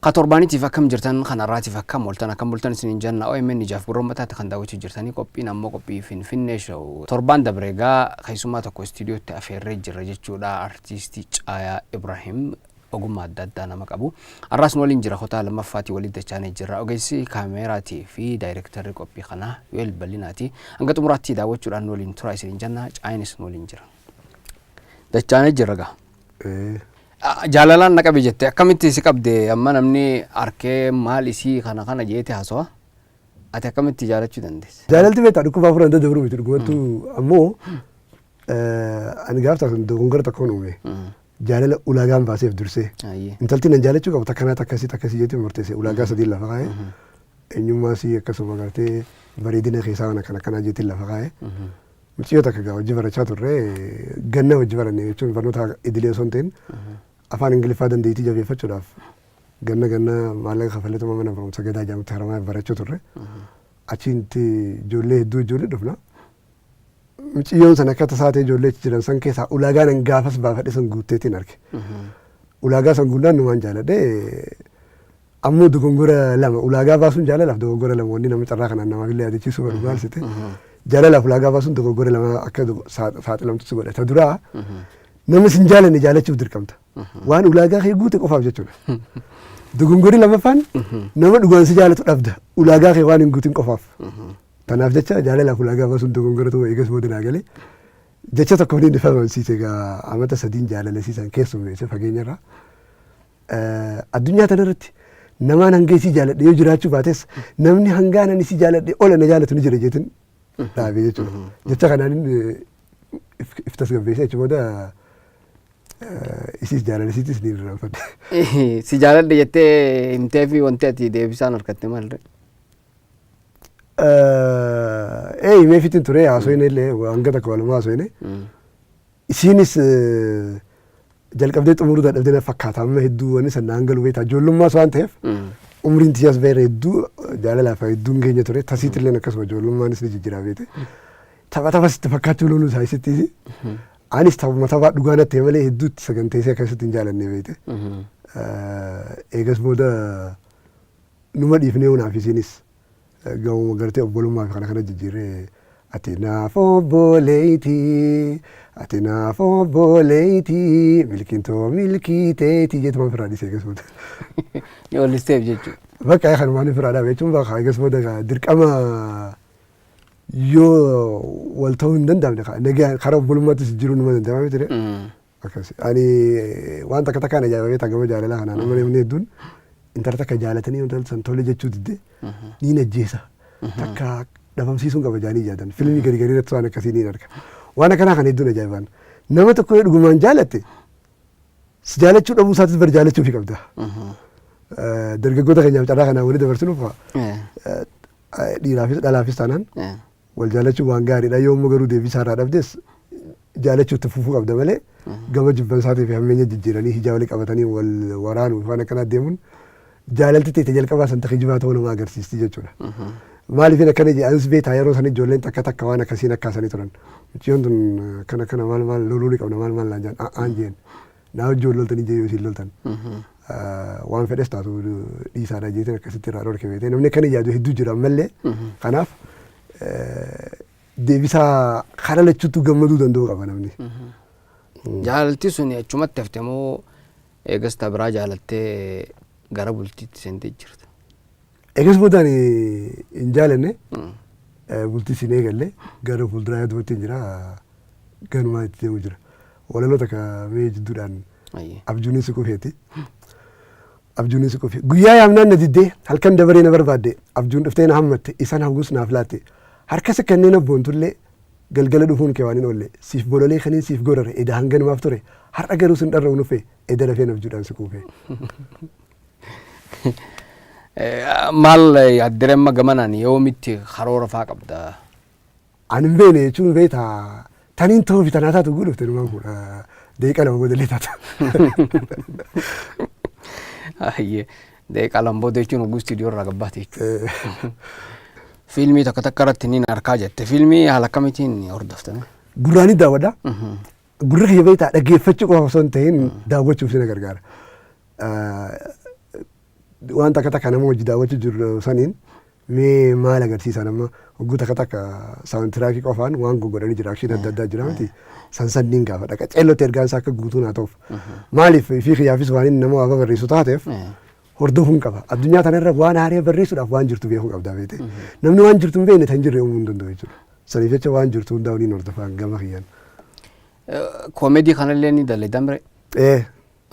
Ka torbaanitiif akkam jirtan, kan har'aatiif akkam ooltan, akkam bultan isiniin jenna. OMN ijaaf gurra uummataatti kan daawwachuu jirtanii, qophiin ammoo qophii Finfinnee Show. Torbaan dabre egaa keessummaa tokko istuudiyootti afeerree jirra jechuudha. Artiistii Caayaa Ibrahim, ogummaa adda addaa nama qabu. Har'aas nu waliin jira, kutaa lammaffaatii walitti dachaanee jirra. Ogeessi kaameeraatii fi daayirektarri qophii kanaa Yoel Bal'inaati. Hanga xumuraatti daawwachuudhaan nu waliin tura isiniin jenna. Caayaanis nu waliin jira. Dachaanee jirra gaa. Jaalalaan na qabe jette, akkamitti si qabde? Amma namni arkee maal isii kana kana jeete haasawa. Ati akkamitti jaalachuu dandeesse? Jaalalti beektaa, dhukkuba hafuuraan daddabru miti dhugumattuu. Ammoo ani gaaf taasisan dogongora tokkoon uume. Jaalala ulaagaan baaseef dursee. Intalti nan jaalachuu qabu takkanaa takkasii takkasii jeetiin murteesse, ulaagaa sadiin lafa kaa'e. Eenyummaa sii, akkasuma gartee bareedina keessaa waan akkana akkanaa jeetiin lafa kaa'e. Mucayyoo takka gaa hojii barachaa turre, ganna hojii baranne jechuun barnoota idilee osoo hin ta'in afaan Ingiliffaa dandeettii jabeeffachuudhaaf ganna ganna maallaqa kafalletuma mana barumsa Gadaa jedhamutti Haramayaa barachuu turre. Achitti ijoollee hedduu ijoollee dhufna. Mucayyoon sana akka tasaa ta'e ijoollee achi jiran san keessaa ulaagaa nan gaafas baafadhe san guutteetiin arge. Ulaagaa san guunnaan numaan jaaladhe. Ammoo dogongora lama, ulaagaa baasuun jaalalaaf dogoggora lama, wanni nama carraa kanaan namaaf illee yaadachiisuu barbaadu maal site, jaalalaaf ulaagaa baasuun dogoggora lama akka saaxilamtu si godha. Ta duraa, nama sin jaalanne jaalachuuf dirqamta. Waan ulaagaa kee guute qofaaf jechuudha. Dogongorri lammaffaan, nama dhugaan si jaalatu dhabda, ulaagaa kee waan hin guutin qofaaf. Tanaaf jecha jaalalaaf ulaagaa baasuun dogongora ta'uu eegas booda naa galee. Jecha tokko ni amansiise egaa, amata 3n jaalalasiisan keessummeesse fageenyarraa. Addunyaa tanarratti namaan hanga isii jaaladhe yoo jiraachuu baates, namni hangaan ani isii jaaladhe ola na jaalatu ni jira jeetin dhaabee jechuudha. Jecha kanaan if tasgabbeessee achi booda isiis jaalalasiitis ni irraanfadhe. Si jaaladhe jettee himtee fi wanti ati deebisaan harkatte maal? Ee, himeefitin ture, haasofne illee, hanga takka walumaa haasofne. Isiinis jalqabdee xumuruu dadhabdee na fakkaata. Amma hedduu wanni san naan galu beektaa, ijoollummaas waan ta'eef umriin tiyyaas beera, hedduu jaalalaaf hedduun keenya ture, tasiitillee akkasuma ijoollumaanis ni jijjiiraa beete, tapha taphas itti fakkaachuu loluu isaa isitti, anis taphuma taphaa dhugaa natti ta'e malee hedduu itti saganteessee akkasitti hin jaalanne beete. Eegas booda numa dhiifnee, hunaaf isiinis gahuma gartee obbolummaa fi kana kana jijjiirree, "Ati naaf obboleeyti, ati naaf obboleeyti, milkiintoo milkii teeti" jeetumaan ofirraa dhiisee eegas booda. Ni wallisteef jechuudha. Bakka kanumaan ofirraa dhaabe jechuun, bakka eegas booda dirqama yoo wal ta'uu hin danda'amne nagaan karaa obbolummaattis jijjiiruu numa danda'ama miti. Akkas ani waan takka takkaan ajaa'ibamee tagama jaalalaa kanaan, amma namni hedduun intala takka jaalatanii intala san tole jechuu didde niin ajjeesa, takka dhabamsiisuun qaba jaanii yaadan, filmii gari garii irratti waan akkasii niin arga. Waan akkanaa kana hedduun ajaa'ibaan, nama tokko yoo dhugumaan jaalatte si jaalachuu dhabuu isaatis bar jaalachuufi qabda. Dargaggoota keenyaaf carraa kanaan walii dabarsinuuf, dhiiraafis dhalaafis taanaan wal jaalachuun waan gaariidha. Yoo immoo garuu deebii isaarraa dhabdes jaalachuu itti fufuu qabda malee gama jibbansaatii fi hammeenya jijjiiranii hijaa walii qabatanii wal waraanuu fi waan akkanaa deemuun jaalalti ta'e jalqabaa san kijibaa ta'uu nama agarsiisti jechuudha. Maaliif akkana jedhe? Anis beektaa, yeroo san ijoolleen takka takka waan akkasiin akkaasanii turan. Mucayyoon tun akkana akkana maal maal loluu ni qabna maal maal naan jedhan, aan jeen. Naa wajjin wal loltanii jee yoo isin loltan. Waan fedhes taatu dhiisaadha jeetiin akkasitti irraa dhorke beekte. Namni akkana yaadu hedduu jira ammallee. Kanaaf deebisaa karaa lachuutu gammaduu danda'uu qaba namni. Jaalalti sun achumatti hafte moo eegas ta biraa jaalattee gara bultiitti seentee jirta? Eegas boodaan hin jaalanne, bultii siin eegalle, gara fuulduraa yaadumatti hin jira, ganumaa itti deemu jira. Walaloo takka mee jidduudhaan. Abjuunis si kufeeti. Abjuunis si kufe. Guyyaa yaamnaan na diddee, halkan dabaree na barbaadde, abjuun dhuftee na hammatte, isan hawwus naaf laatte. Harka si kanneen abboontullee, galgala dhufuun kee waan hin oolle, siif bololee kaniin siif gorore eda hanganumaaf ture, har'a garuu sin dharra'u nufe, eda rafeen abjuudhaan si kuufe. Maal yaaddere amma gamanaan, yoomitti karoora faa qabda? Ani hin beekne jechuun beektaa, taniin ta'uu fi tanaa taatu guudhufte numaan fuudha. Daqiiqaa 2 booda illee taata. Ayyee, daqiiqaa 2 booda jechuun oguu istuudiyoo irraa gabbaate jechuudha. Fiilmii takka takka irratti niin harkaa jette. Fiilmii haala akkamiitiin hordoftame? Gurraanii daawwadha. Gurri kiyya beektaa, dhaggeeffachuu qofa osoo hin ta'in daawwachuuf si na gargaara. Waan takka takka nama hojii daawwachuu jiru saniin mee maal agarsiisan, amma hogguu takka takka soundtrackii qofaan waan goggodhanii jira, action adda addaa jira miti, san sanniin gaafadha. Qaceellotti ergaan isaa akka guutuu naa ta'uuf. Maaliif fi kiyyaafis waan inni nama waa barreessu taateef hordofuun qaba. Addunyaa kanarra waan haaraa barreessuudhaaf waan jirtu beekuu qabda beekte. Namni waan jirtu hin beekne tan jirre uumuu hin danda'u jechuudha. Saniif jecha waan jirtu hundaa waliin hordofaan gama kiyyaan. Koomedii kanallee ni dalagdamre. Ee.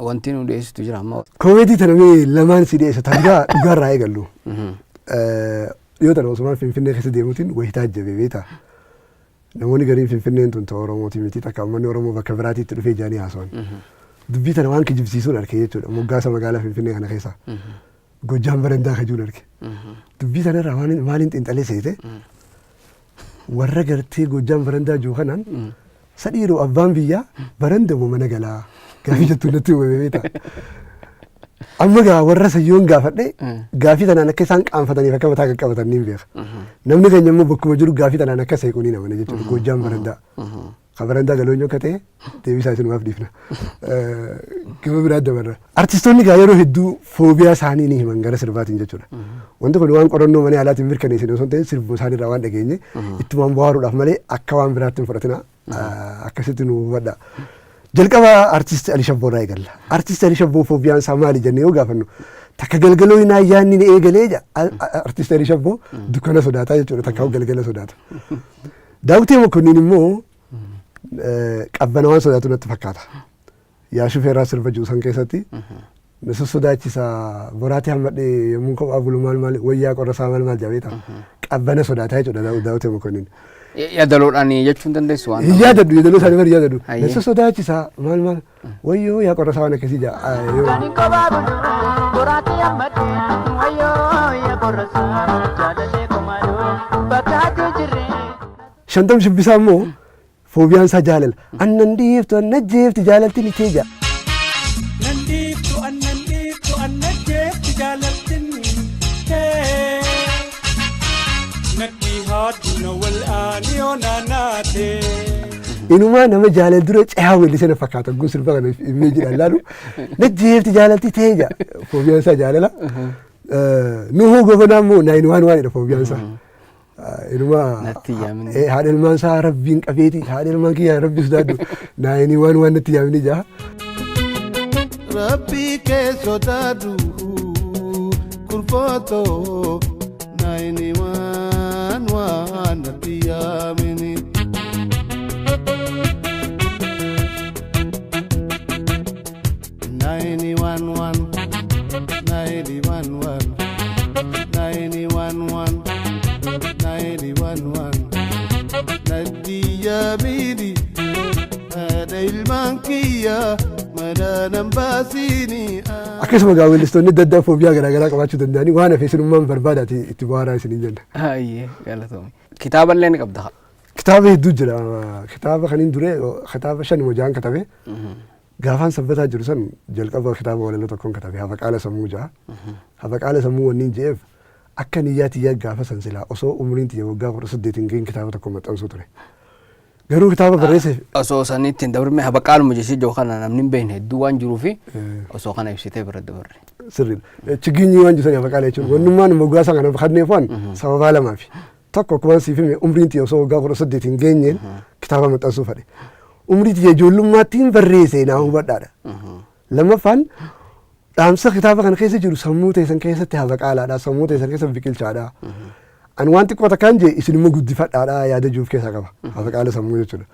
Wanti nu dhiyeessitu jira amma. Koomedii tana mee lamaan si dhiyeessa, ta duraa dhugaarraa eegallu. Dhiyoo tana osumaan Finfinnee keessa deemuutiin wayitaa jabe beektaa. Namoonni gariin Finfinneen tun ta'u Oromooti miti, takka uummanni Oromoo bakka biraatiitti dhufee jaanii haasawan. Dubbii tana waan kijibsiisuun arke jechuudha. Moggaasa magaalaa Finfinnee kana keessa. Gojjaam barandaa kajuun arke. Dubbii tanarraa waan maaliin xiinxalee seete, warra gartee Gojjaam barandaa jiru kanaan sadhiiroo abbaan biyyaa barandamoo mana galaa gaafii jettu natti uumame beektaa. Amma gaa warra sayyoon gaafadhe, gaafii tanaan akka isaan qaanfataniif akka mataa qaqqabatan niin beeka. Namni keenya immoo bakkuma jiru gaafii tanaan akka seequ ni namana jechuudha. Gojjaam barandaa. Ka barandaa galoo akka ta'e deebisaa isinumaaf dhiifna. Gama biraa dabarra. Artistoonni gaa yeroo hedduu foobiyaa isaanii ni himan gara sirbaatiin jechuudha. Wanti kun waan qorannoo mana yaalaatiin mirkaneessine osoo hin ta'in, sirbu isaaniirraa waan dhageenye ittumaan bohaaruudhaaf malee akka waan biraatti hin fudhatina, akkasitti nu hubadha. Jalqaba artisti Ali Shabboo irraa eegalla. Artisti Ali Shabboo foobiyaan isaa maali jennee yoo gaafannu, takka galgaloo hin ayyaanni ni eegalee jedha. Artisti Ali Shabboo dukkana sodaataa jechuudha, takka galgala sodaata. Daawitee Mokonnin immoo qabbana waan sodaatu natti fakkaata. Yaa shufeeraa sirba jiru san keessatti na sossodaachisa, boraatii hammadhee yommuu kophaa bulu maal maal wayyaa qorra isaa maal maal jabeeta. Qabbana sodaataa jechuudha Daawitee Mokonnin. Yaadaloodhaan jechuun dandeessu waan. Hin yaadadhu, yeedaloo isaanii bari yaadadhu. Na sossodaachisa maal maal wayyoo yaa qorra isaa waan akkasii jaa. Kan kophaa bulu boraatii hammadhee wayyoo yaa qorrasaa jaalallee komaaloo bakka ati jirree. Shantam Shubbisaa immoo foobiyaan isaa jaalala. Annan dhiiftu anna jeefti jaalalti ni teeja. Nan dhiiftu annan dhiiftu anna jeefti jaalaltin tee. Natti haadhu na wal'aani yoo naanaate. Inumaa nama jaalala dura cehaa weellisee na fakkaata. Gun sirba kana imageiidhaan laalu. Na jeefti jaalalti teeja. Foobiyaan isaa jaalala. Nuhuu Gobanaa immoo 911 dha foobiyaan isaa. Inumaa Natti yaamin. Haadha ilmaan isaa rabbiin qabeeti, haadha ilmaan kiyyaa rabbi sodaadhu, 911 natti yaamini jaa. Rabbii kee sodaadhu kurfootoo, 911 natti yaamini. 911, 911, 911, 911 natti yaamini, haadha ilmaan kiyya madaanan baasini. Akkasuma gaa weellistoonni adda addaa foobiyaa garaagaraa qabaachuu danda'anii, waan hafe isinummaan barbaadaati itti bohaaraa isiniin jenna. Hayyee, galatoomi. Kitaaba illee ni qabda. Kitaaba hedduu jira. Kitaaba kan hin dure kitaaba shan moo ja'an katabe. Gaafaan sabbataa jiru san jalqaba kitaaba walaloo tokkoon katabe, Hafaqaala Sammuu ja'a. Hafaqaala Sammuu wanni hin je'eef, akka niyyaa tiyyaa gaafa san silaa osoo umriin tiyya waggaa 18 hin gahin kitaaba tokko maxxansuu ture. Garuu kitaaba barreesse Osoo sanitti hin dabarme, habaqaaluma jechuu jiru kana namni hin beekne hedduu waan jiruufi osoo kana ibsitee bira dabarre. Sirriidha. Chiginyii waan jiru hafaqaala jechuun wannummaan moggaasa kana kanneef waan sababaa lamaafi. Tokko, akkuma siif hime, umriin tiyya osoo waggaa 18 hin geenyeen kitaaba maxxansuu fadhe. Umrii tiyya ijoollummaatti hin barreesse naa hubadhaadha. Lammaffaan, dhaamsa kitaaba kana keessa jiru sammuu teessan keessatti habaqaalaadha. Sammuu teessan keessa biqilchaadha. Ani waan xiqqoo takkaan jee, isin immoo guddifadhaadha yaada jiruuf keessaa qaba. Habaqaala sammuu jechuudha.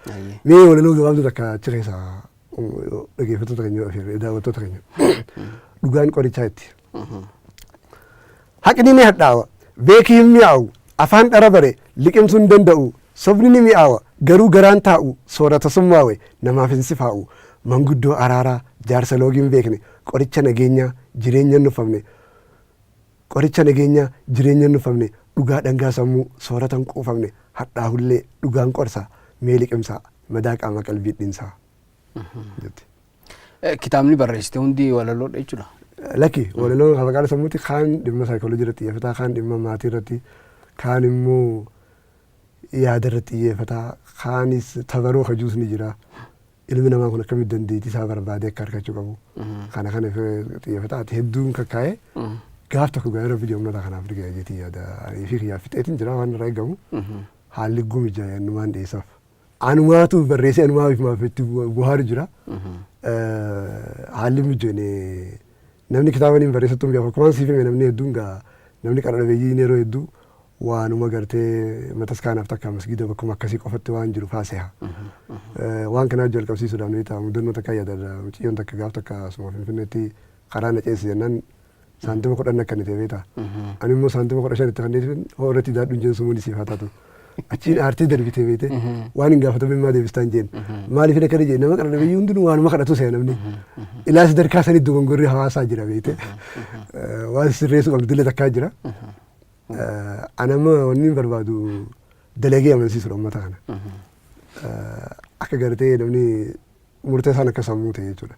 Mee walaloo gabaabduu takka achi keessa dhaggeeffattoota keenya fi daawwattoota keenya. Dhugaan qorichaa itti. Haqni ni hadhaawa. Beekii hin mi'aawu. Afaan dhara bare liqimsuu hin danda'u. Sobni ni mi'aawa. Garuu garaan taa'u soorata summaawe namaaf hin sifaa'u. Manguddoo araaraa jaarsa loogii hin beekne, qoricha nageenyaa jireenya hin nuffamne, qoricha nageenyaa jireenya hin nuffamne, dhugaa dhangaa sammuu soorata hin quufamne, hadhaahullee dhugaan qorsa, mee liqimsaa, madaa qaama qalbii dhinsaa jetti. Kitaabni barreessite hundi walaloodha jechuudha. Lakki, walaloon Habaqaala Sammuuti kaan dhimma saayikooloojii irratti xiyyeeffataa, kaan dhimma maatii irratti, kaan immoo yaada irratti xiyyeeffataa, kaanis tabaroo kajuus ni jira. Ilmi namaa kun akkamitti dandeettii isaa barbaadee akka argachuu qabu. Kana kana xiyyeeffataa ati hedduun kakkaa'ee. Gaaf tokko gaarii Rabbi jedhamu kanaaf ni gaya jeetii yaada. Ani fi kiyyaaf fixeetiin jira waan irraa eegamu. Haalli gumija anumaan dhiyeessaaf. Anumaatu barreessee anumaa ifumaaf itti buhaaru jira. Haalli mijoone namni kitaaba niin barreessattu hin beeku. Akkumaan siif hime, namni hedduun gaa namni qara dhabeeyyiin yeroo hedduu waanuma gartee mataskaanaaf takka masgida bakkuma akkasii qofatti waan jiru faaseha. Waan kanaa jalqabsiisuudhaaf ni ta'a. Mudannoo takka yaadadha. Mucayyoon takka gaaf takka asuma Finfinneetti karaa na ceesise jennaan saantima 10 akka inni ta'e beektaa. Ani immoo saantima 15 itti kanneen hoo irratti daadhuun jeen sumuun siif haa taatu. Achiin aartee darbitee beekte, waan hin gaafatamin maa deebistaan jeen. Maaliif inni akkana jee, nama qara dhabeeyyii hundinuu waanuma kadhatu se'a namni. Ilaa sadarkaa sanitti dogongorri hawaasaa jira beekte. Waan sirreessuu qabdu dillee takkaa jira. Ani amma wanni hin barbaadu dalagee amansiisuudha uummata kana. Akka gartee namni murtee isaan akka sammuu ta'e jechuudha.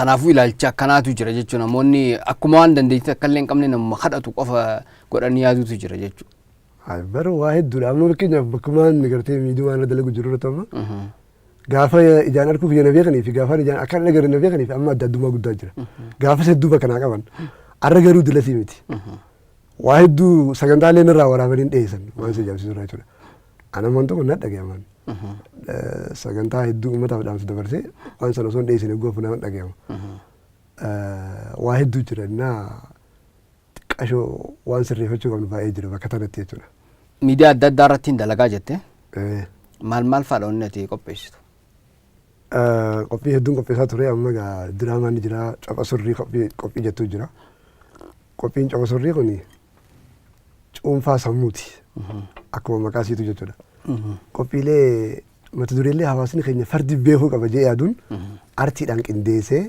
Kanaafuu ilaalcha akkanaatu jira jechuudha. Namoonni akkuma waan dandeettii akka illee hin qabne namuma kadhatu qofa godhanii yaaduutu jira jechuudha. Bara waa hedduudha. Amma fakkeenyaaf bakkumaan gartee miidiyaa irra dalagu jiru irratti amma gaafa ijaan arguu kiyya na beekanii fi gaafa ijaan akka hin agarre na beekanii fi amma adda addummaa guddaa jira. Gaafas hedduu bakka naa qaban. Arra garuu dilasii miti. Waa hedduu sagantaalee irraa waraabanii hin dhiyeessan waan si ajaa'ibsiisu irraa jechuudha. Ana ammoo tokko na dhaga'aman. Sagantaa hedduu uummataaf dhaamsa dabarsee waan sana osoo hin dhiyeessine goofu nama dhaga'ama. Waa hedduu jira, innaa xiqqashoo waan sirreeffachuu qabnu baay'ee jira bakka tanatti jechuudha. Miidiyaa adda addaa irratti hin dalagaa jette. Maal maal fa'aadha wanni ati qopheessitu? Qophii hedduun qopheessaa ture. Amma egaa diraamaan ni jira, copha surrii qophii jettuu jira. Qophiin copha surrii kun cuunfaa sammuuti. Akkuma maqaa isiitu jechuudha. Qophiilee mata dureellee hawaasni keenya fardi beekuu qaba jee yaaduun artiidhaan qindeessee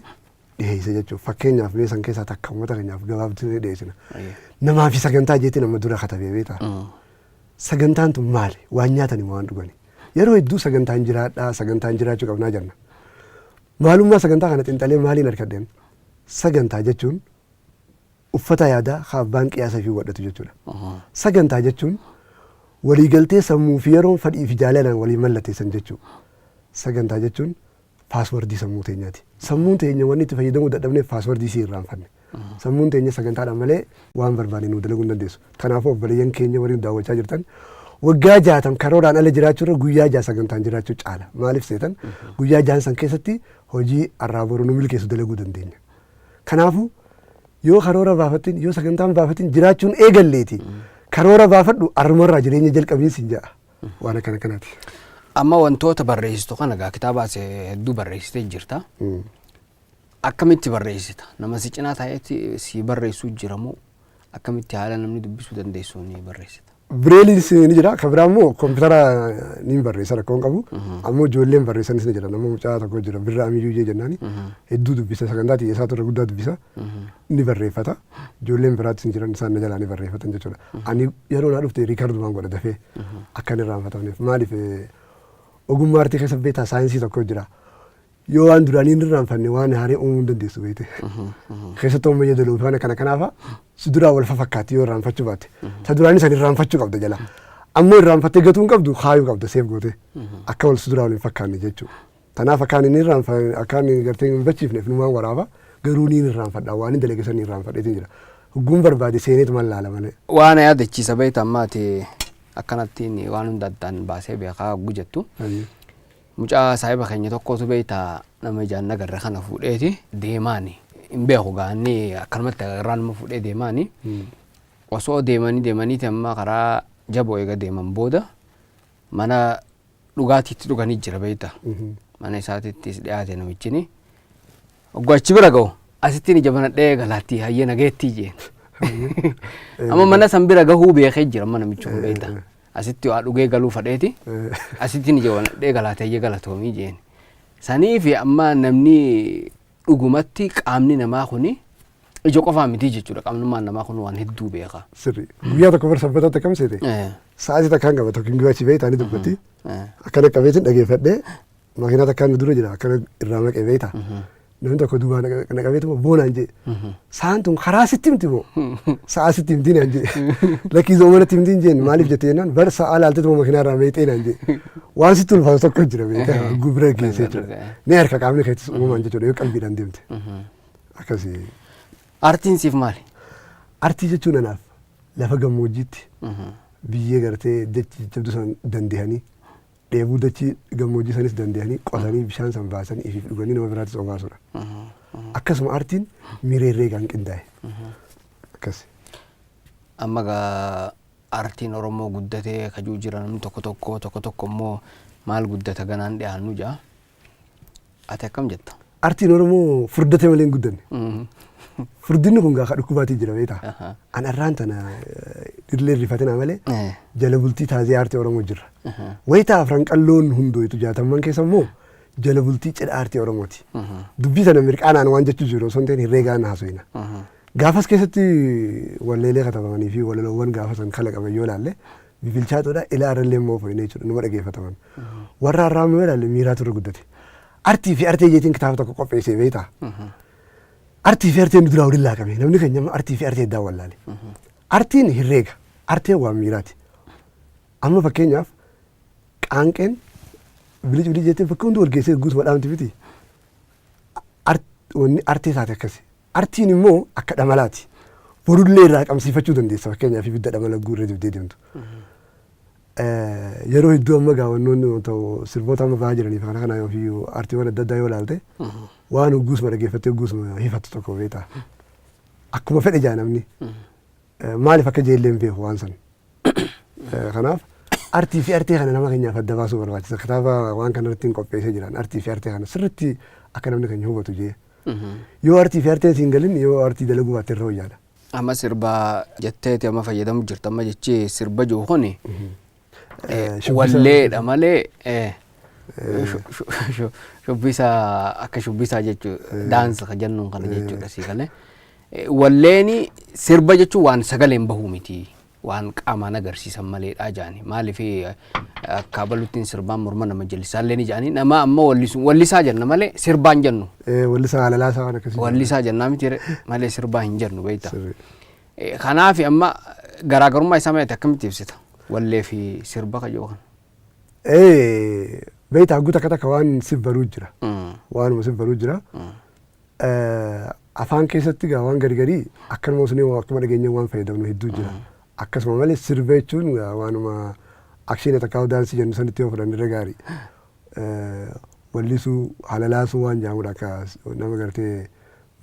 dhiheessa jechuudha. Fakkeenyaaf mee san keessaa takka uummata keenyaaf gabaabsinee dhiheessina. Namaa fi sagantaa jeetiin amma dura katabee beektaa. Sagantaan tun maali? Waan nyaatani moo waan dhugani? Yeroo hedduu sagantaan jiraadhaa, sagantaan jiraachuu qabnaa jenna. Maalummaa sagantaa kana xinxalee maaliin argadheen? Sagantaa jechuun uffata yaadaa ka abbaan qiyaasa fi godhatu jechuudha. Sagantaa jechuun waliigaltee sammuu fi yeroon fedhii fi jaalalaan walii mallatteessan jechuudha. Sagantaa jechuun passwordii sammuu teenyaati. Sammuun teenya wanni itti fayyadamuu dadhabneef passwordii isii irraanfanne. Sammuun teenya sagantaadhaan malee waan barbaanne nuu dalaguu hin dandeessu. Kanaafuu obboleeyyan keenya waliin daawwachaa jirtan, waggaa 60 karooraan ala jiraachuu irra guyyaa 6 sagantaan jiraachuu caala. Maaliif seetan, guyyaa jahan san keessatti hojii har'aa boru nu milkeessu dalaguu dandeenya. Kanaafuu yoo karoora baafattin, yoo sagantaan baafatin jiraachuun eegalleeti. Karoora baafadhu, arrumarraa jireenya jalqabiin siin ja'a. Waan akkana kanaati. Amma wantoota barreessitu kana egaa kitaaba hedduu barreessitee jirta. Akkamitti barreessita? Nama si cinaa taa'eetti si barreessuu jira moo akkamitti haala namni dubbisuu dandeessuun barreessita? Bireeliinis ni jira. Kan biraa immoo koompitara ni barreessa, rakkoo hin qabu. Ammoo ijoolleen barreessanis ni jira. Nama mucaa tokko jira, Birraa Amiyyuu jee jennaani. Hedduu dubbisa, sagantaa xiyyeessaa turre guddaa dubbisa. Ni barreeffata. Ijoolleen biraattis ni jiran, isaan na jalaa ni barreeffatan jechuudha. Ani yeroo naa dhufte recordumaan godha dafee akka hin irraanfatamneef. Maaliif, ogummaa artii keessa beektaa saayinsii tokko jira. Yoo waan duraanii hin irraanfanne waan haaree uumuu hin dandeessu beekte. Keessattuu amma yeedaloo fi waan akkana kanaafa si duraa wal fafakkaatti yoo irraanfachuu baatte. Ta duraanii san irraanfachuu qabda jala. Ammoo irraanfattee gatuu hin qabdu, kaayuu qabda save gootee. Akka wal si duraa wal hin fakkaanne jechuudha. Tanaaf akkaan inni irraanfa akkaan inni gartee hin bachiifneef numaan waraaba, garuu niin irraanfadha, waan hin dalage san irraanfadheetiin jira. Hogguun barbaade seeneetumaan laala malee. Waan yaadachiisa beekta, amma ati akkanattiin waan hunda addaan baasee beekaa hogguu jettu. Mucaa saahiba keenya tokkotu beektaa nama ijaan nagarre kana fuudheeti deemaani. Hin beeku gaanni akkanumatti agarraan nama fuudhee deemaani. Osoo deemanii deemaniiti amma karaa jaboo eega deeman booda mana dhugaatiitti dhuganii jira beekta. Mana isaatittis dhiyaate namichini. Ogguu achi bira ga'u asittiin ija banadhee galaatti hayyee nageettii jeen. Amma mana san bira gahuu beekee jira amma namichi kun beekta. Asitti waa dhugee galuu fadheeti. Asittiin ija banadhee galaatti hayyee galatoomii jeen. Saniifi amma namni dhugumatti qaamni namaa kuni ija qofaa miti jechuudha. Qaamnummaan namaa kun waan hedduu beeka. Sirri. Guyyaa tokko bar Sabbatatti akkam seete? Sa'aatii takkaan qaba tokko hin achi beektaa ni dubbatti. Akkana qabeetiin dhageeffadhee makiinaa takkaan nu dura jira, akkana irraa maqee beektaa. Namni tokko duubaa na qabeetuma boonaan jee. Sa'aan tun karaa sitti himti moo? Sa'aa sitti himti naan jee. Lakkii zoomanatti himti hin jeen, maaliif jettee jennaan bar sa'aa laalteetuma makiinaa irraa meexee naan jee. Waan sitti ulfaatu tokko jira beektaa gubira geessee jechuudha. Ni harka qaamni keettis uumamaan jechuudha yoo qalbiidhaan deemte. Akkasii. Artiin siif maali? Artii jechuun anaaf lafa gammoojjiitti biyyee gartee dachii jabdu san dandehanii, dheebuu dachii gammoojjii sanis dandehanii, qotanii bishaan san baasanii ifiif dhuganii nama biraatis obaasudha. Akkasuma artiin miira herreegaan qindaa'e. Akkas. Amma gaa artiin Oromoo guddatee kajuu jira namni tokko tokko, tokko tokko immoo maal guddata ganaan dhiyaannu jaa. Ati akkam jetta? Artiin Oromoo furdate malee hin guddanne. Furdinni kun gaa ka dhukkubaatii jira beektaa. An arraan tana dhirlee rifatina malee jala bultii taazee aartii Oromoo jirra. Wayitaa afran qalloon hundooytu 60n keessa immoo jala bultii cidha aartii Oromooti. Dubbii tana mirqaanaan waan jechuu jiru osoo hin ta'in herreegaan haasofina. Gaafas keessatti walleelee katabamanii fi walaloowwan gaafa san kalaqaman yoo ilaalle bibilchaatoodha, ilaa irrallee immoo foyinee jechuudha, numa dhageeffataman. Warra har'aa immoo ilaalle miiraatu irra guddate. Artii fi artee jeetiin kitaaba tokko qopheessee beektaa. Artii fi arteen duraa waliin laaqame, namni keenya amma artii fi artee addaan wallaale. Artiin herreega, arteen waan miiraati. Amma fakkeenyaaf qaanqeen bilic bilic jettee bakka hundi wal geessee guutuma dhaamti miti. Wanni artee taate akkasi. Artiin immoo akka dhamalaati. Borullee irraa qabsiifachuu dandeessa, fakkeenyaaf ibidda dhamala guurree dibdee deemtu. Yeroo hedduu amma gaawwannoonni ta'u sirboota amma bahaa jiraniif kana kana ofii artiiwwan adda addaa yoo ilaalte waan hogguusuma dhaggeeffattee hogguusuma hifattu tokko beektaa. Akkuma fedhe jaa namni. Maaliif akka jeellee hin beeku waan san. Kanaaf artii fi artee kana nama keenyaaf adda baasuu barbaachisa. Kitaaba waan kana irratti hin qopheessee jiran artii fi artee kana sirriitti akka namni keenya hubatu jee. Yoo artii fi arteen siin galin, yoo artii dalaguu baatte irra wayyaadha. Amma sirba jetteeti amma fayyadamu jirta, amma jechi sirba jiru kuni walleedha malee shubbisa akka shubbisaa jechuu, daansa ka jennuun kana jechuudha sii galee. Walleeni sirba jechuun waan sagaleen bahuu miti, waan qaamaan agarsiisan maleedha jaani. Maaliif akka abaluttiin sirbaan morma nama jallisaallee ni jaani, nama amma wallisu wallisaa jenna malee sirbaan jennu. Wallisaa halalaasaa waan akkasii. Wallisaa jennaa miti malee sirbaa hin jennu beektaa. Kanaaf amma garaagarummaa isaa malee akkamitti ibsita? Wallee fi sirba kayyoo kana. Beektaa, hagguu takka takka waan sif baruu jira. Waanuma sif baruu jira. Afaan keessatti gaa waan gari garii akkanuma osoo akkuma dhageenya waan fayyadamnu hedduu jira. Akkasuma malee sirba jechuun waanuma action takkaa daansii jennu sanitti yoo fudhanne irra gaarii. Wallisuu halalaasuu waan jedhamudha, akka nama gartee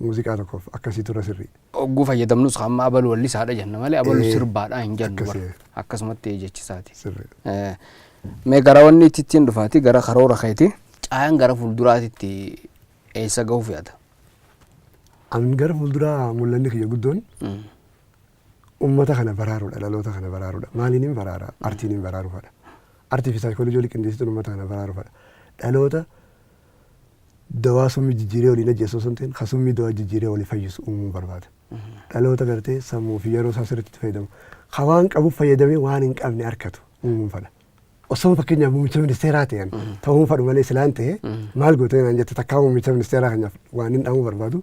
muuziqaa tokkoof akkasiitu irra sirrii. Ogguu fayyadamnus amma abalu wallisaadha jenna malee abalu sirbaadha hin jennu bara. Akkasumatti jechisaati. Mee gara wanni ittiin dhufaati, gara karoora keeti. Caayaan gara fuulduraatitti eessa gahuuf yaada? An gara fuulduraa mul'anni kiyya guddoon ummata kana baraaruudha, dhaloota kana baraaruudha. Maaliin hin baraara? Artiin hin baraaruufadha. Artii fi saayikooloojii walii qindeessituun ummata kana baraaruufadha. Dhaloota dawaa summii jijjiiree waliin ajjeessu osoo hin ta'in, ka summii dawaa jijjiiree walii fayyisu uumuu barbaada. Dhaloota gartee sammuu fi yeroo isaa sirriitti itti fayyadamu. Ka waan qabuuf fayyadamee waan hin qabne argatu uumuun fedha. Osoo fakkeenyaaf muummicha ministeeraa ta'an ta'uun fedhu malee silaan ta'e maal gootee naan jette, takkaa muummicha ministeeraa kanaaf waan hin dhaamuu barbaadu.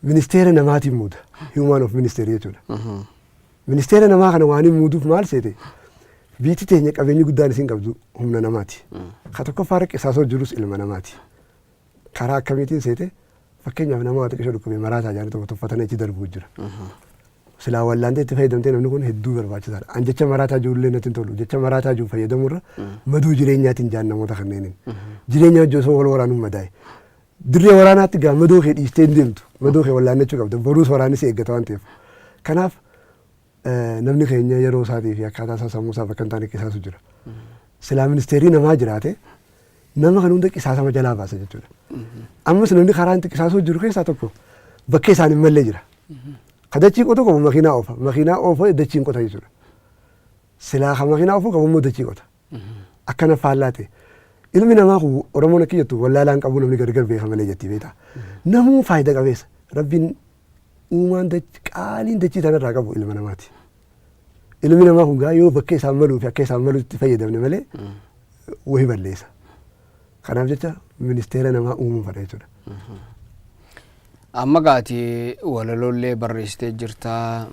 Ministeera namaatiin muuda. Human of ministry jechuudha. Ministeera namaa kana waan hin muuduuf maal seete? Biyyi teenya qabeenyi guddaan isin qabdu humna namaati. Ka tokkoffaa qisaasoo jirus ilma namaati. Karaa akkamiitiin seete? Fakkeenyaaf nama waa xiqqishoo dhukkubee maraataa jaanii tokko tuffatanii achi darbuu jira. Silaa wallaantee itti fayyadamtee namni kun hedduu barbaachisaadha. An jecha maraataa jirullee natti hin tolu. Jecha maraataa jiru fayyadamuurra maduu jireenyaatiin jaan namoota kanneeniin. Jireenya hojii osoo wal waraanuun madaa'e. Dirree waraanaatti gaa madoo kee dhiistee hin deemtu. Madoo kee wallaannachuu qabda. Boruus waraanni si eeggata waan ta'eef. Kanaaf namni keenya yeroo isaatii fi akkaataa isaa sammuu isaa bakka hin taane qisaasu jira. Silaa ministeerri namaa jiraate nama kan hunda qisaasama jalaa baasa jechuudha. Ammas namni karaa inni qisaasuu jiru keessaa tokko bakka isaan hin mallee jira. Ka dachii qotu qabu makiinaa oofa. Makiinaa oofa dachiin qota jechuudha. Silaa ka makiinaa oofuu qabu immoo dachii qota. Akkana faallaa ta'e. Ilmi namaa kun Oromoon akka jettu wallaalaan qabu namni gargar beeka malee jetti beektaa. Namuu faayidaa qabeessa. Rabbiin uumaan qaaliin dachii tanarraa qabu ilma namaati. Ilmi namaa kun gaa yoo bakka isaan maluu fi akka isaan malutti fayyadamne malee wahi balleessa. Kanaaf jecha ministeera namaa uumuu fedha jechuudha. Amma gaati walaloolee barreessitee jirtaa,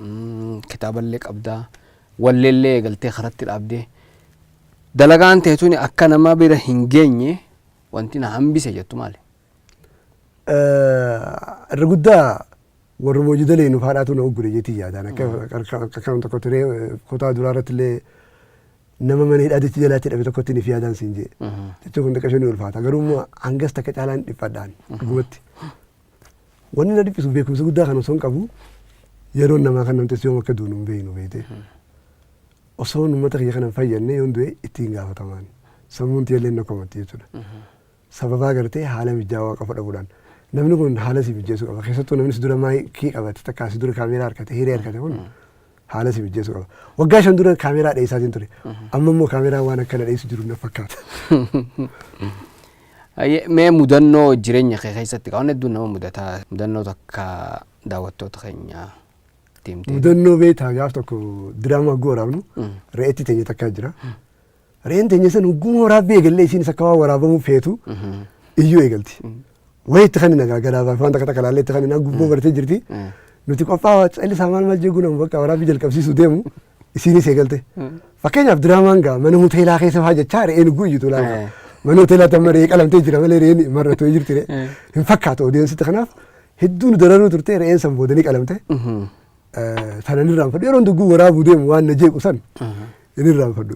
kitaaballee qabdaa, walleellee eegaltee karatti dhaabdee. Dalagaan teetuni akka nama bira hin geenye wanti na hambise jettu maali? Irra guddaa Warruma hojii daleenuuf haadhaatu na uggure jeetii yaadaan akka akka tokko turee kutaa duraa irratti illee nama mana hidhaatitti jalaatti hidhame tokkotti ni fi yaadaan siin jee. Jechuun kun xiqqashoo ni ulfaata. Garuu immoo hangas takka caalaan dhiphadhaan dhugumatti. Wanni na dhiphisu beekumsa guddaa kan osoo hin qabu yeroon namaa kan namtis yoom akka duunu hin beeknu beekte. Osoo uummata kiyya kana hin fayyadne yoon du'e ittiin gaafatamaan. Sammuun tiyyallee na komatti jechuudha. Sababaa gartee haala mijaawaa qofa dhabuudhaan. Namni kun haala si mijeessuu qaba. Keessattuu namni si dura maayikii qabate takka si dura kaameeraa harkate hiree harkate kun haala si mijeessuu qaba. Waggaa 5 dura kaameeraa dheessaatiin ture. Amma immoo kaameeraa waan akkana dheessu jiru na fakkaata. Mee mudannoo jireenya kee keessatti waan hedduun nama mudataa mudannoo takka daawwattoota keenya deemtee. Mudannoo beektaa gaaf tokko diraamaa hogguu waraabnu re'eetti teenya takkaa jira. Re'een teenya san hogguu waraabbii eegallee isiinis akka waan waraabamuu feetu iyyuu eegalti. Wayi itti kan nagaa garaa waan takka takka laallee itti kan nagaa gubboo bartee jirti. Nuti qophaa callisaa maal maal jeeguu nama bakka waraabbii jalqabsiisuu deemu isiinis eegalte. Fakkeenyaaf diraamaan gaa mana hoteelaa keessa fa'aa jechaa re'een hogguu iyyitu laala. Mana hoteelaatti amma re'ee qalamtee jira malee re'een marratoo jirti re'ee. Hin fakkaatu odeessitti kanaaf hedduu nu dararuu turte re'een san boodanii qalamte. Sanan irraanfadhu yeroo hogguu waraabuu deemu waan na jeequ san hin irraanfadhu.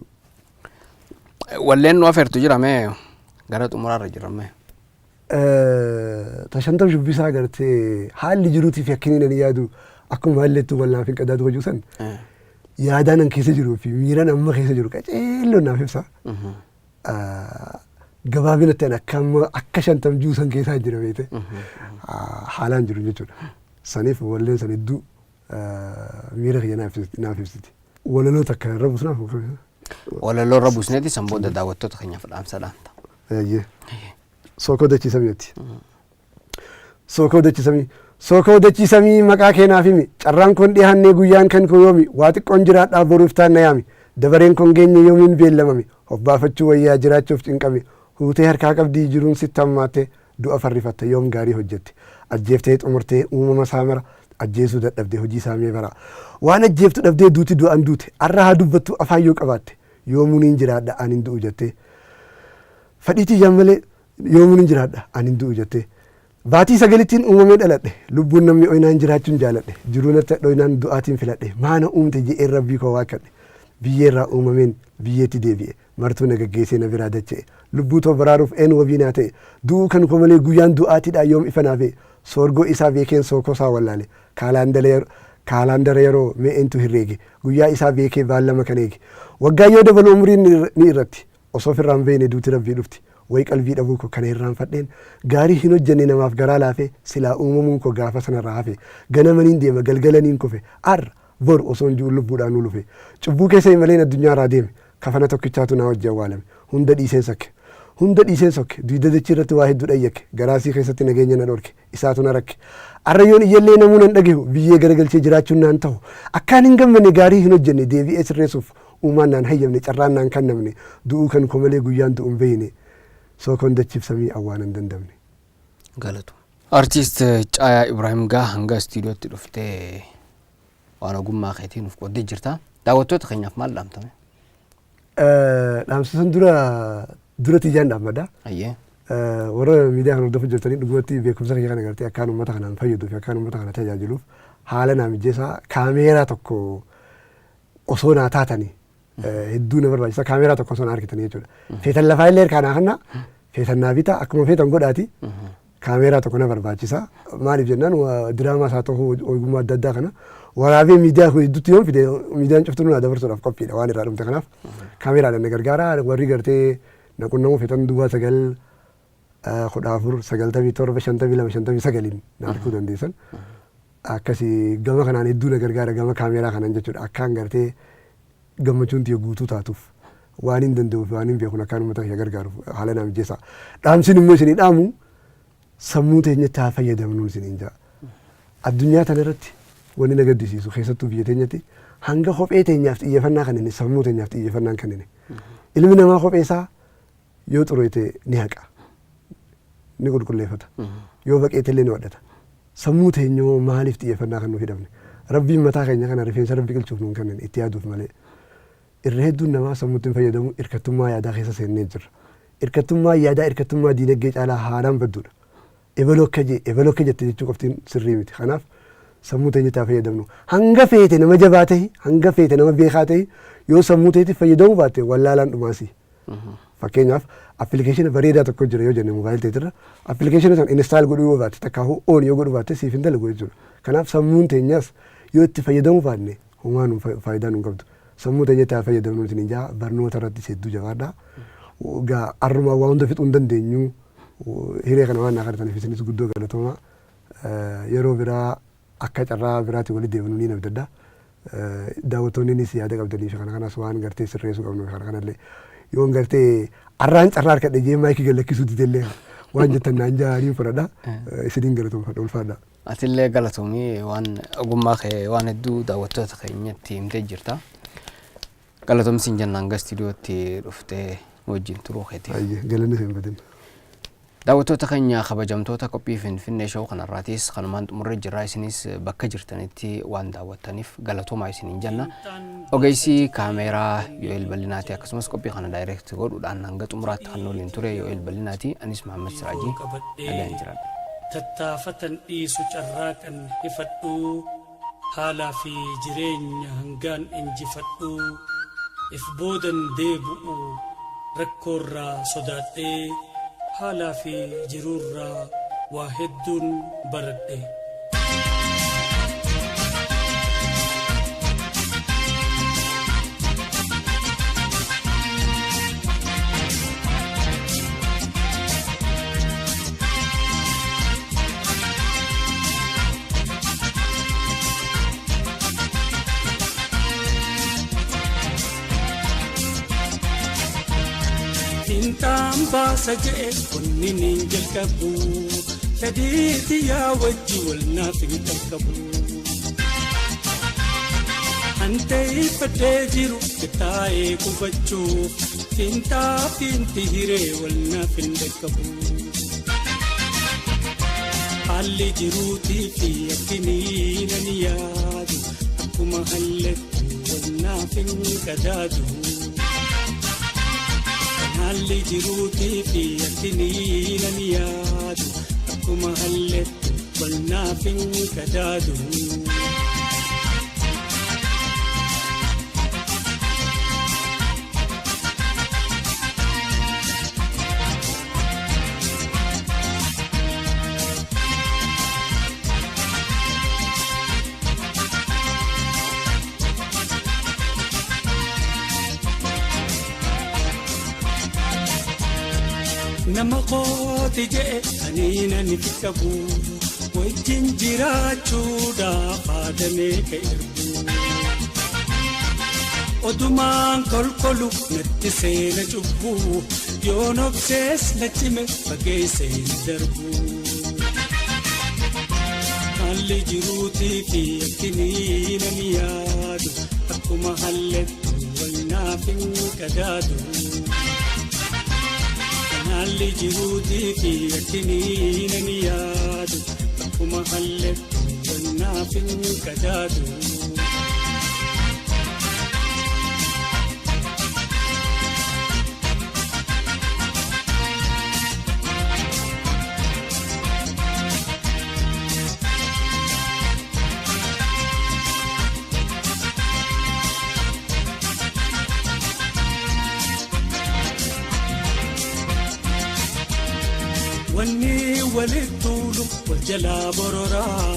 Walleen nu afeertu jira mee gara xumuraarra jira mee. Tashantam shubbisaa gartee haalli jiruutiif yakkini nan yaadu akkuma haallettuu walnaaf hin qadaatu hojii san yaadaan an keessa jiruu fi miiraan amma keessa jiru qaceelloon naaf ibsa. Gabaabinatti an akka amma akka shantam juusan keessaa jira beete haalaan jiru jechuudha. Saniif walleen san hedduu miira kiyya naaf ibsiti. Walaloo takka irra buusnaaf. Walaloo irra buusneeti san booda daawwattoota keenyaaf dhaamsa dhaamta. Sookoo dachiisamiiti. Sookoo dachiisamii. Sookoo dachiisamii maqaa kee naaf himi. Carraan kun dhiyaannee guyyaan kan koo yoomi. Waa xiqqoon jiraadhaa boruuf taan na yaami. Dabareen kun geenye yoomiin beellamame. Hobbaafachuu wayyaa jiraachuuf cinqame. Huutee harkaa qabdii jiruun sitti hammaatte du'a farrifatte yoom gaarii hojjette. Ajjeeftee xumurtee uumama isaa mara ajjeesuu dadhabde hojii isaa mee bara. Waan ajjeeftu dhabdee duuti du'aan duute. Arra haa dubbattu afaan yoo qabaatte. Yoomuu niin jiraadha ani hin du'u jettee. Fadhii tiyyaan malee yoomuu niin jiraadha ani hin du'u jettee. Baatii 9ttiin uumamee dhaladhe. Lubbuun namni oinaan jiraachuun jaaladhe. Jiruu natti hadhooynaan du'aatiin filadhe. Maana uumte je'een rabbii koo waakkadhe. Biyyeerraa uumameen biyyeetti deebi'e. Martuu na gaggeessee na biraa dacha'e. Lubbuu too baraaruuf een wabii naa ta'e. Du'uu kan koo malee guyyaan du'aatiidhaa yoom ifa naa ba'e. Soorgoo isaa beekeen sookoo isaa wallaale. Kaalaandara yeroo mee eentu herreege. Guyyaa isaa beekee baallama kan eege. Waggaa yoo dabalu umriin ni irratti. Osoo ofirraa hin beekne duuti rabbii dhufti. Way qalbii dhabuu koo kana irraanfadheen gaarii hin hojjenne namaaf garaa laafee silaa uumamuun koo gaafa sanarraa hafe. Ganama niin deema galgala niin kufe. Arra bor osoo hin ji'uun lubbuudhaan ulufe. Cubbuu keessa imaleen addunyaarraa deeme. Kafana tokkichaatu naa wajji awwaalame. Hunda dhiiseen sokke. Hunda dhiiseen sokke. Duyda dachii irratti waa hedduudhaan yakke. Garaasii keessatti nageenya na dhorke. Isaatu na rakke. Arra yoon iyyallee namuu nan dhagehu. Biyyee garagalchee jiraachuun naan tahu. Akkaan hin gammanne gaarii hin hojjenne deebi'ee sirreessuuf uumaan naan hayyamne carraan naan kennamne du'uu kan koo malee guyyaan du'u hin beeyne sookoon dachiif samii awwaan hin dandamne. Galatu. Artiist Caayaa Ibraahim gaa hanga istiidiyootti dhuftee waan ogummaa keetii nuuf qooddee jirta. Daawwattoota keenyaaf maal dhaamtame? Dhaamsa san dura dura tiyyaan dhaammadha. Warra miidiyaa kana hordofuu jirtanii dhugumatti beekumsa kiyya kana gartee akkaan uummata kanaan fayyaduu fi akkaan uummata kana tajaajiluuf haala naa mijeessaa kaameeraa tokko osoo naa taatanii hedduu na barbaachisa kaameeraa tokko osoo naa argitanii jechuudha. Feetan lafaa illee harkaa naa kanna feetan naa bita akkuma feetan godhaati kaameeraa tokko na barbaachisa. Maaliif jennaan diraamaa isaa ta'uu ogummaa adda addaa kana waraabee miidiyaa hedduutti yoon fide miidiyaan cuftuu naa dabarsuudhaaf qophiidha waan irraa dhumte kanaaf kaameeraadhaan na gargaara warri gartee na qunnamuu feetan duwwaa 9 14 97 52 59 na arguu dandeessan. Akkasii gama kanaan hedduu na gargaara gama kaameeraa kanaan jechuudha akkaan gartee gammachuun tiyya guutuu taatuuf waan hin danda'uuf waan hin beekun akkaan uummata kiyya gargaaruuf haala naa mijeessa. Dhaamsin immoo isinii dhaamu sammuu teenyatti haa fayyadamnuun isiniin ja'a. Addunyaa tana irratti wanni na gaddisiisu keessattuu biyya teenyatti hanga kophee teenyaaf xiyyeeffannaa kennine sammuu teenyaaf xiyyeeffannaa hin kennine. Ilmi namaa kophee isaa yoo xureete ni haqa. Ni qulqulleeffata. Yoo baqeete illee ni wadhata. Sammuu teenyoo maaliif xiyyeeffannaa kan nuuf hidhamne? Rabbiin mataa keenya kana rifeensa rabbi biqilchuuf nuun kennine itti yaaduuf malee. Irra hedduun namaa sammuutti hin fayyadamu hirkattummaa yaadaa keessa seennee jirra. Hirkattummaa yaadaa hirkattummaa diinagdee caalaa haalaan badduudha. Ebaloo akka jee ebaloo akka jette jechuu qoftiin sirrii miti. Kanaaf Sammuu teenyatti haa fayyadamnu. Hanga feete nama jabaa ta'e, hanga feete nama beekaa ta'e, yoo sammuu teetti fayyadamuu baatte wallaalaan dhumaasi. Fakkeenyaaf, application bareedaa tokko jira yoo jenne, moobaayil teetirra application san install godhuu yoo baatte, takkaahuu on yoo godhuu baatte, siif hin dalagu jechuudha. Kanaaf sammuun teenyas yoo itti fayyadamuu baanne homaa nu faayidaa nu hin qabdu. Sammuu teenyatti haa fayyadamnu isin jaa. Barnoota irratti hedduu jabaadha. Gaa arrumaa waa hunda fixuu hin dandeenyu. Hiree kana waan naa kadhataniif isinis guddoo galatooma. Yeroo biraa akka carraa biraatti walitti deebinu ni abdadha. Daawwattoonnis yaada qabdanii fi kana kanas waan gartee sirreessuu qabnu kana kanallee yoon gartee arraan carraa harkadhe jee maayikii gad lakkisuu didellee waan jettan naan jaaniin fudhadha. Isiniin galatoomfadha, ulfaadha. Atillee galatoomii, waan ogummaa kee waan hedduu daawwattoota keenyatti himtee jirta. Galatoomsiin jennaan hanga istiidiyootti dhuftee wajjin turuu keetiif. Ayyee, galanni hin badin. Daawwattoota keenya kabajamtoota, qophii Finfinnee Show kanarraatis kanumaan xumurree jirra. Isinis bakka jirtanitti waan daawwattaniif galatoomaa isiniin jenna. Ogeessi kaameeraa Yo'eel Bal'inaati, akkasumas qophii kana direct godhuudhaan hanga xumuraatti kan waliin ture Yo'eel Bal'inaati. Anis Mahammad Siraajii, nagaan jiraadha. Tattaafatan dhiisu, carraaqan ifadhuu, haalaa fi jireenya hangaan injifadhuu, if boodan deebi'u rakkoorraa sodaadhee, haalaa fi jiruurraa waa hedduun baradhe. Finxaan baasa je'e onni niin jalqabu, fedhii xiyyaa wajji wal naaf hin qaqqabu. Hanteeffadhee jiru qixxaa'ee qubachuuf, fiinxaa fiinti hiree wal naaf hin dhaqqabu. Haalli jiruutii fi akkinii nan yaadu akkuma hallattu wal naaf hin qadaadu. Haalli jiruutii fi akkinii nan yaadu akkuma hallattu wal naaf hin qadaadu. Nama kooti je'e ani nan fi qabu wajjin jiraachuudhaaf haadamee ka ergu. Odumaan kolkolu natti seena cubbuu, yoon obsees na cime fageessee na darbu. Haalli jiruutii fi akkinii nan yaadu akkuma hallattu wal naaf hin qadaadu. Haalli jiruutii fi akkinii nan yaadu akkuma hallattu wal naaf hin qadaadu. Wanni walitti tuulu wal jalaa bororaa,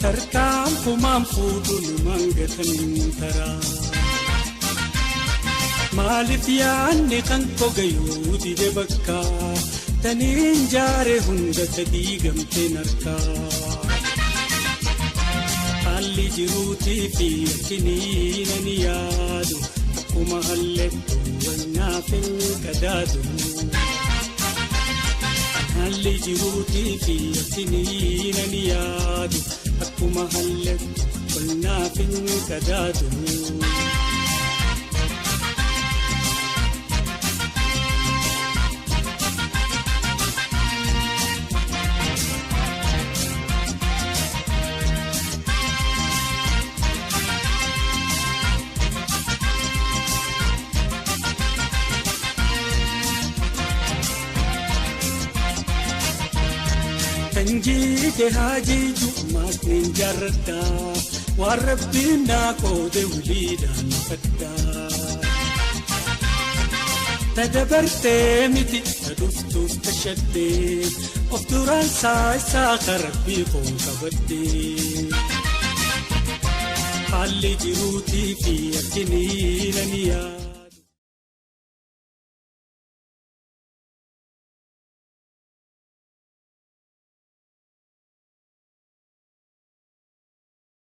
tarkaanfumaan fuudhu numaan gatan taraa. Maaliif yaadni kan kogayuu dide bakka taniin jaare hunda diigamteen harkaa. Haalli jiruutii fi akkinii nan yaadu akkuma hallattu wal naaf hin qadaadu. Haalli jiruutii fi akkinii nan yaadu akkuma hallattu wal naaf hin qadaadu. Kan jiite haa jiitu ammaas nin jaarradha. Waan rabbiin naa qoode wiliidhaan fadha. Ta dabartee miti ta dhuftuuf tashadhee of duraan isaa karabbii koo qabadhee. Haalli jiruutii fi akkinii nani yaa.